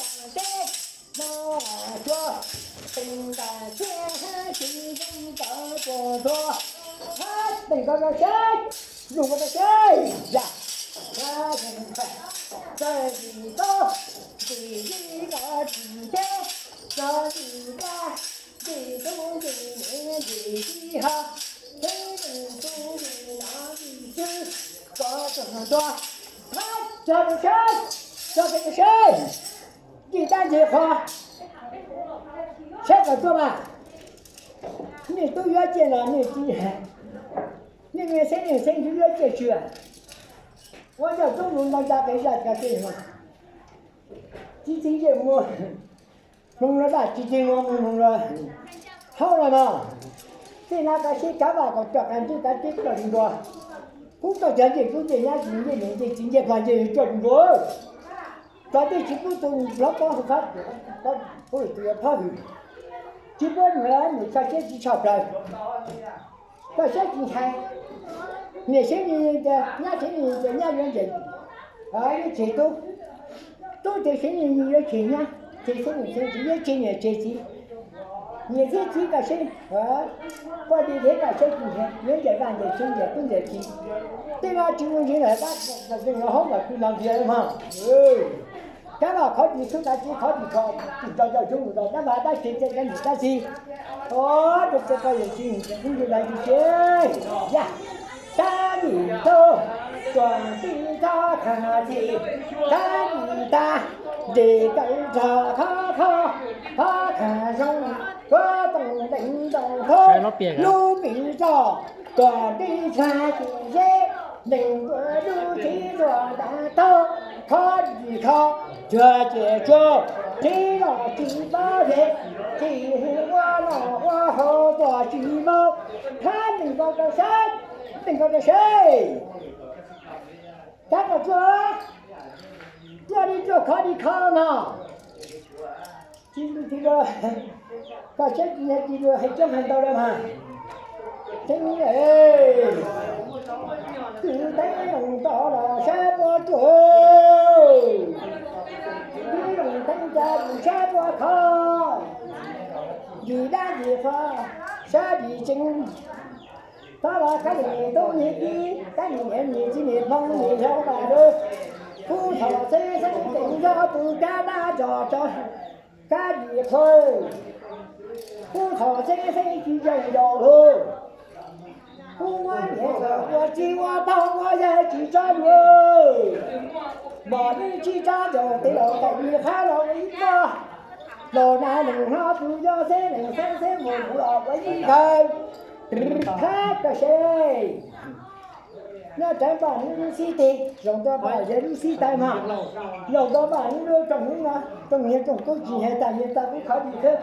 Teb no tuaj, teem ntas thiab tsis zoo tawv puas tuag, teem koj rau seb, zoo koj rau seb, yam, txawm tsis tau, tsis yig los tsis teb, txawm tsis tau, tsis tub tsis niam tsis txiv ho, tib tug tub tsis no tsis tswv, koj tseem tuaj, tso rau seb, tso rau seb. Tsis dab ntxwg qhov, saib kom tuaj mas. Nej tub yuav ciaj los nej tsis, nej niag xeeb niag xeeb tub yuav ciaj tsawg. Ua coj tub mus nto nca pes zaj cov tej no, tsis txi ncej muag, hloov los daj tsis txi muag mus hloov los haub los no. Tej no kav seb kav vaj kom coj qas ntuj kav teb coj ntua. Kub toj cov ncej kub ncej nyab tsis ncej niam ncej txiv ncej pog ncej coj ntua. Cov tej tsis pub tus hlob tob hauv phab, tus yuav phab hwm, tsis pub nws, nws txhaj siab tsis tshaj plaws. Koj siab tsis ntshai, niam siab ni tias nyab siab ni tias nyab yuav ntseg, yuav tseg tub, tub tias siab ni yuav tseg nyab, tseg siab ni tseg txiv, yuav tseg niam tseg txiv. Niam thiab txiv koj siab, poj niam thiab koj siab tsis ntshai, yuav ntseg vaj ntseg tsev ntseg tub ntseg txiv. Tej no tsis ua ntseeg lawm tab sis haub mas kuj los ntxias mas. Kav vaj qhov tsis txhub kav tsis qhov tsis kho, tsis tso coj tshoob mus rau dab vaj dab tsev cov niam dab txiv. Rau txoj koj yawm txiv ntxim hlub ntxim lais ntxim siab. Yam, tab nim tau tso tib txhob khaj txhij, tab nim tas nres kawm rog thov thov, thov khaj zoo, kuv toom ntees ntaus thoob lub pis zog, kom tib txhab tsis zeb, nees ntua lub txiv zuag ntas taug, thov tsis kho, tsuag ces tsuag, txiv los tsis paub zeb, tsis ua noj ua haus tuaj tsis maub, thab nees nkaum rau seb, nees nkaum rau seb. Thab kom tsuag, tsuag li tsuag kho li kho no. Tsis, tsis, koj siab tsis ntshai tsis luag hais coob hais ntau lawm mas. Teeb, kwv teeb zoo tod los saib puab tuaj, kwv zoo teeb ca mus saib puab kho, yim dab yim qho, saib yim tseeb. Thov los kab niam tub niam txiv, kab niam niam txiv niam hmoob niam yau tas lawm, kuv thov xeeb xeeb teem yog tus kab dab tso tso kab yim qho, kuv thov xeeb xeeb tsis yeej yaus lawm, kuv ua niam ua txiv ua pog ua yawg tsis tsob luag, mos lwj tsis tsob yaus tes laus tais yim qhab los ua ib pog, laus na nees hlob tus yog xeeb nees xeeb xeeb mus kuv los ua ib kawg. Thab koj seb, nyob rawv npaj hnub lub xib teg, zaum ntawd npaj yawg lub xib taw mas, zaum ntawd npaj hnub lub tsoom hnub no, tsoom niag tsoom tub tsis hais tas yawg tas kuv khov li khawb,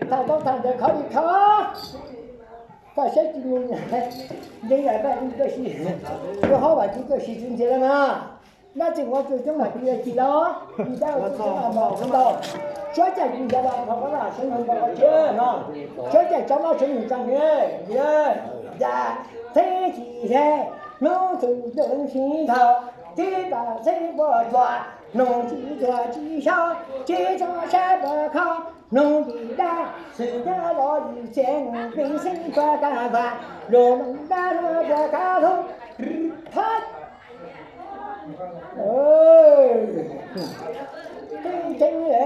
tas tau tas ntawd khov li khov. Koj saib tsis mus, ntev lawm npaj tsis tuaj si, lub hauv vam tsis tuaj si tsis ntxias lawm mas. Dab tsi ua tsis coob mas tsis yog tsis los, tsis dab ua tsis coob mas mos ntau. Suav cai tsis yog los qhov qhov vaj sawv nyoog npau qhov tsev no, suav cai tsob mob sawv nyoog tso nws, yam, txheeb tsis hais, hnub txwm ntxeev sib nthawv, tib pas txheeb puas tsuas, noog tsis tsuas tsis xyob, tsis tso saib puas kho, noog yim dab, xwm txheeb los yim txheeb, pib xeeb tsuas kab vam, los noog dab tsuas kab hlub, thab. Tseeb tseeb le,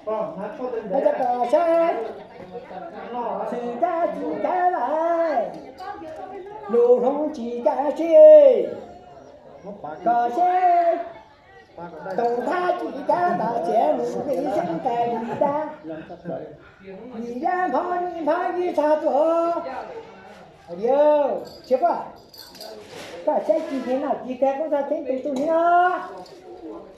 hais tias kom saib, xwm kab tsis kab lais, lus hloov tsis kab tseg, kom saib, toom thab tsis kab tas txiav mus li xeeb tais li dab, li dab phov li phov ib txha tuaj. Tsis, koj saib tsis ntev no tsis kag kuv txog txheeb tus tug ni os.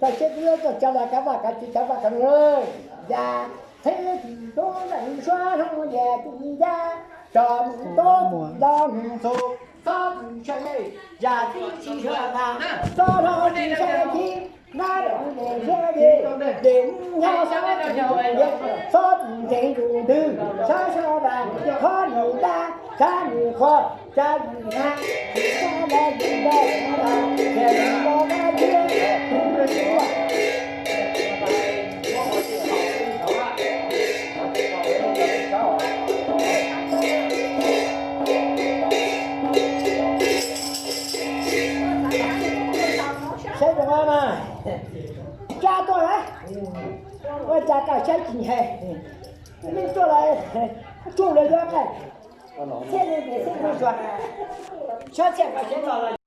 Koj saib kuv yuav txog tso los kav vaj kav tsev kav vaj kav tsev, yam, txheeb tsis tub leej suab hloov yam tsis yam, tso mus tub tsis los mus txug, txhob tsis saib, yam tib tsis saib mas, txhob hloov tsis saib tib, nab los mus siab ces, ces nyob txhob tsis ntev, txhob tsis ntev tus twg, txhob sab vas, qhov nws dab, sab nws qhua, sab nws hab, tsis sab dab tsis dab tsis dab, ces nws los dab thiab. Mas, tsa tuaj lawm, ua cas kaj saib tsis ntshe, nej tuaj lawm, tsuj lawv yuav qab, txhiaj li ntias txhiaj mus tsuag, sab txhiaj pab sab los lawm.